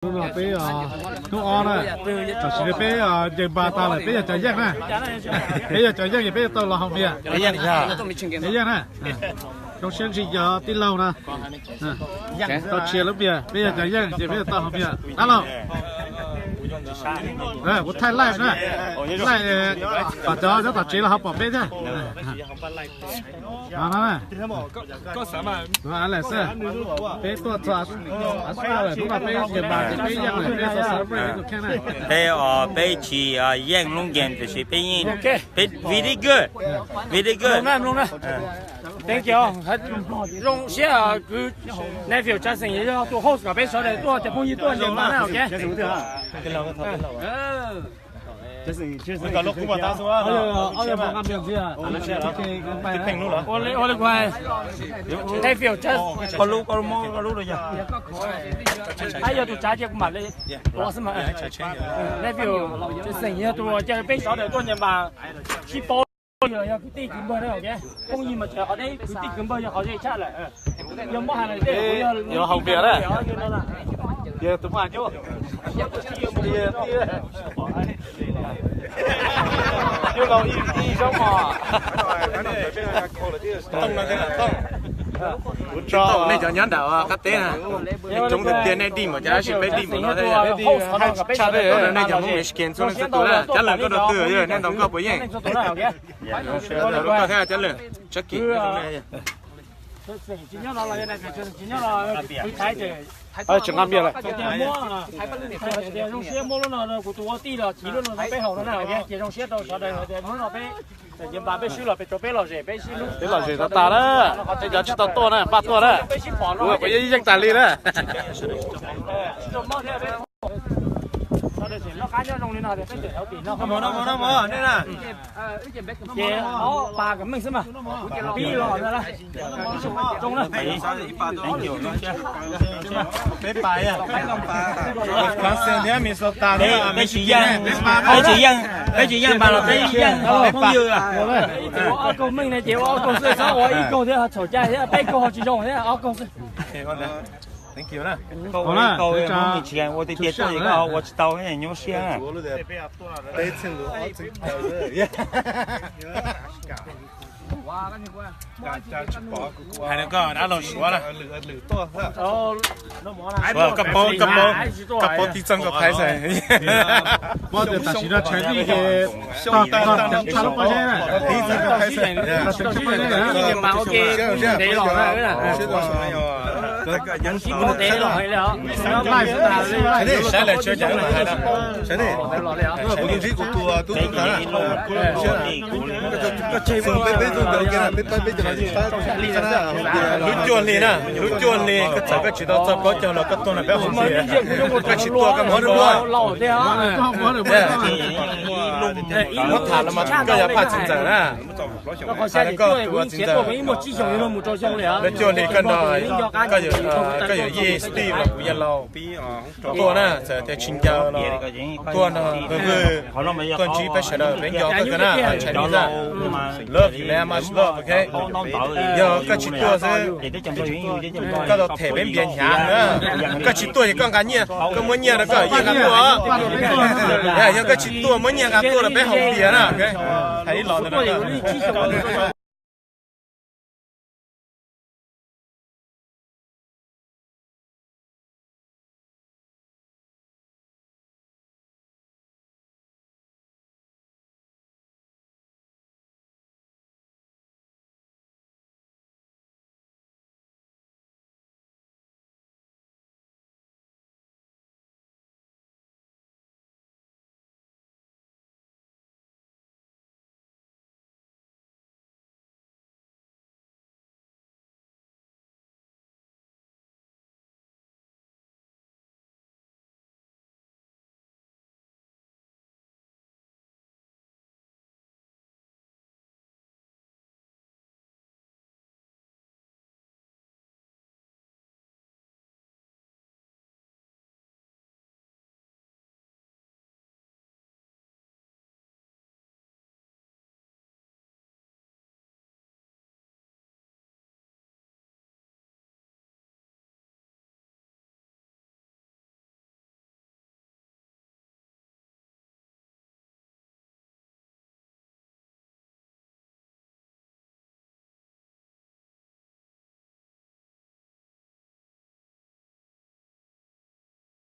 Hnub no peb, hnub ob na, tam sim no peb ncaws npas tas lawm, peb yog cov yeej na. Peb yog cov yeej es peb yuav tau los haus npias. Peb yeej na. Zoo siab ntsib cov tij laug na. Tau tshiab lub npias, peb yog cov yeej ces peb yuav tau haus npias na los. Kuv thaij live na. Live, kom cov nyob tom tsev los ho pom peb thiab. Peb tuaj txog Australia lawm, hnub no peb ncaws npas ces peb yeej lawm, peb tau celebrate tus kheej na. Peb, peb tsis yeej lub game tiam sis peb yeej, peb very good, very good. Thank you. Zoo siab kwv nephew Jason yog tus host kom peb sawv daws tuaj cov phooj ywg tuaj ncaws npas na, ok. Nephew Jason, koj lub, koj lub, koj lub yog tus tsav ces kuv mam li tuav xwb mas. Nephew Jason yog tus caw peb sawv daws tuaj ncaws npas sib paub. Yog kwv tij kwv npawg na, phooj ywg mas tseem qhov deb, kwv tij kwv npawg yog qhov deb tshaj lawm. Yog muab hais lawm tej yuav haus npias na. Yog tus muaj hais nyuj. Nyuj laus ib zaub mos. Nej cov nyob nram qab teb na, nej coob tiag tiag, nej dig mus cas tab sis peb dig mus no thiab. Nej cov Hmoob Michigan txhua leej txhua tus na, Cab Leej koj rau twg, nej ntaus nkoj puas yeej? Koj thiab Cab Leej, Jackie. Tsis nyob no los, tsis nyob no, tsis nqa npias lawm. Tias muab, tias zoo siab muab lub no kuv tus ua tij los chiv lub no rau peb haus no na, ces zoo siab rau sawv daws tias hnub no peb, ces npas peb swb los peb rau peb lom zem peb sib hlub. Peb lom zem tag tag na, nej cov tsis tau tuaj na, npaj tuaj na. Peb sib pom no, kuv yeej yeej tas li na. Sawv daws tseem loj qab nyob zoo li no tias peb tseem hauv tim no. Ces ob pas kom meej xwb mas. Pib los na. Peb pas, Wisconsin thiab Minnesota, peb tsis yeej, peb tsis yeej npas los peb yeej phooj ywg. Ua ob kaug meej ne ces ua ob kaug xwb, txhob ua ib kaug thiab txhaum cai thiab, peb kaug ho tsis zoo thiab, ob kaug xwb. Thank you na. Ua ib kaug Michigan ua tiag tiag tuaj ces koj ua tsis tau nyuaj siab. Hais rau koj dab laug Suav na. Koj paub, koj paub, koj paub tib txoj nkauj Thaib xwb. Muab tias tam sim no tshais nij ces tog tog tshaj lub pob zeb na. Tib txoj nkauj Thaib xwb. Ntev los na. Ntev los. Saib lawm tsis cov hais no. Kuv ntsib kuv tus tub tub kawg na. Peb peb tug ntawd ua ke na, peb peb cov no saib na. Lub cuaj hli na, lub cuaj hli koj txawm koj tsis tau txog plaub caug los koj tuaj no peb haus npias. Koj tsis tuaj koj mus, muab tham los mas koj yog paj txiv ntxawm na. Lub cuaj hli koj no, koj yuav yij Steve los kuv yog laus. Tuaj na, txawm tias tsis ncaws los tuaj no, vwm vwm tuaj ntsib peb sawv daws, peb nco kawg na, tshais nij na. Love you man, much love, ok. Yog koj tsis tuaj xwb, koj tau them peb npias hnyav na. Koj tsis tuaj ces koj nqa nyiaj, koj muab nyiaj rau koj yij nqa tuaj. Yog koj tsis tuaj muab nyiaj nqa tuaj rau peb haus npias na. Hais ib los ntawd na.